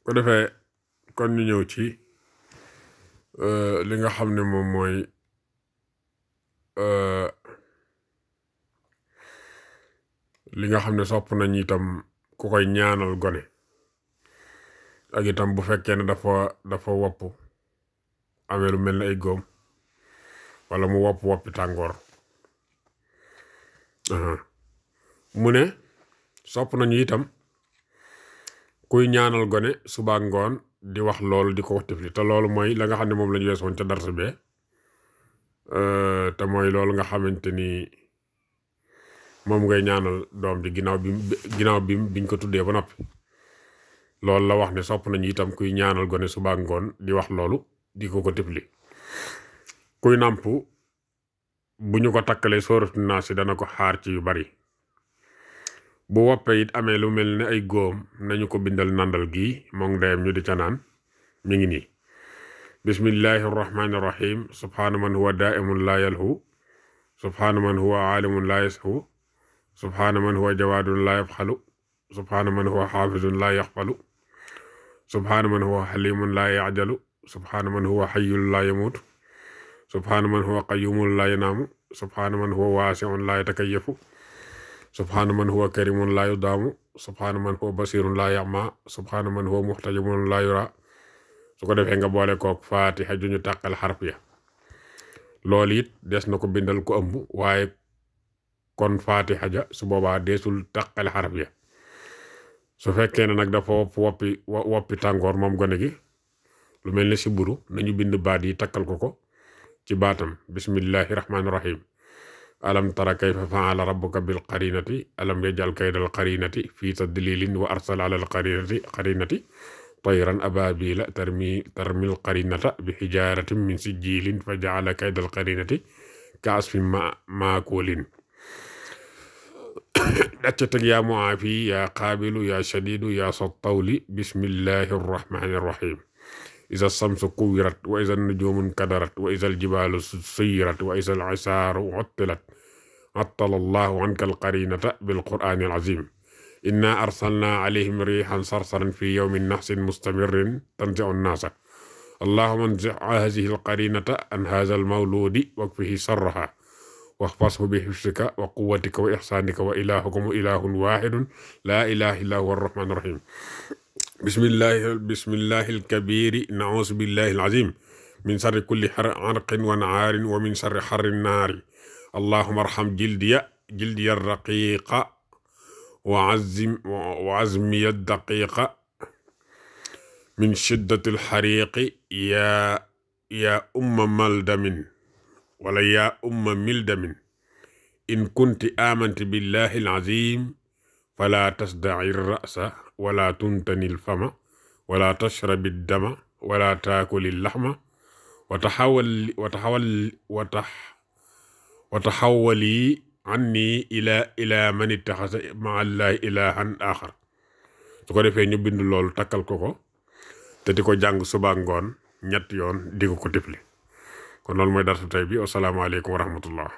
ko defee kon ñu ñëw ci li nga xam ne moom mooy li nga xam ne sopp nañ itam ku koy ñaanal gone ak itam bu fekkee ne dafa wopp amee lu mel ne ay góom wala mu woppi tàngoor mu ne sopp nañu itam kuy ñaanal gone suba ngoon di wax loolu di ko wax tifli te loolu mooy la nga xam ne moom la ñu weesoon ca darsa bee te mooy loolu nga xamante ni moom ngay ñaanal doom ji ginnaaw bi biñ ko tuddee ba noppi loolu la wax ne sopp nañu itam kuy ñaanal gone suba ngoon di wax loolu di ko tifli kuy nàmp bu ñu ko takkalee sooratu naas si dana ko xaar ci yu bari bu woppee it amee lu mel ne ay góom nañu ko bindal nandal gii moom ndeyam ñu di ca naan mi ngi nii bismillahi arrahmani irrahim subhaana man huwa daimun laa yalhu subhaana man huwa aalimun laa yashu subhaana man huwa jawaadun laa yabxalu subhaana man huwa xaafizun laa yaxfalu subhaana man huwa xalimun laa yajalu subhaana man huwa xayyun laa yamuutu subhaana man huwa qayyumun laa yanaamu subhaana man huwa waasiun laa yatakayyafu subhaana man huwa karimun laa yudaamu subhaana man huwa basirun laa yama subhaana man huwa muxtajimun laa yura su ko defee nga boole kook faatixa ju ñu tàqal xarf ya loolu it des na ko bindal ko ëmb waaye kon faatixa ja su boobaa deesul tàqal xarf ya su fekkee ne nag dafa woppi tàngoor moom gone gi lu mel ne si buru nañu bind baat yi takkal ko ci baatam bismillahi rahmaani rahim alam tara kayfa faala rabbuka bil qarinati alam yajal kaydal qarinati fii tadlilin wa arsala alal qarinati tayran ababila tarmil qarinata bi xijaratin min sijilin fa jaala kaydal qarinati ka asfin maakulin dacca teg yaa muaafi yaa qaabilu yaa shadidu yaa sottawli bismillahi arrahmani arrahim iza samsu kuwirat wa iza nujumu kadarat wa iza aljibalu suyirat wa iza al-isaaru uttilat attala allahu anka alqarinata bilqur'ani alazim inna arsalna alayhim rihan sarsaran fi yawmin nahsin mustamirin tanzi'u an-nasa allahumma anzi' hadhihi alqarinata an hadha almawludi wakfihi sarraha واحفظه بحفظك وقوتك وإحسانك وإلهكم إله واحد لا إله إلا هو الرحمن الرحيم بسم الله الكبير نعوذ بالله العظيم من شر كل عرق ونعار ومن شر حر النار اللهم ارحم جلدي الرقيق وعزمي الدقيق من شدة الحريق يا ملدم ولا يا ملدم إن كنت آمنت بالله العظيم فلا تصدعي الرأس ولا تنتني الفم ولا تشرب الدم ولا تاكل اللحم وتحولي عني إلى من اتخذ مع الله إلها آخر su ko defee ñu bind loolu takkal ko te di ko jàng suba ngoon ñett yoon di ko tifli kon loolu mooy darsu tey bi asalaamaaleykum wa rahmatullah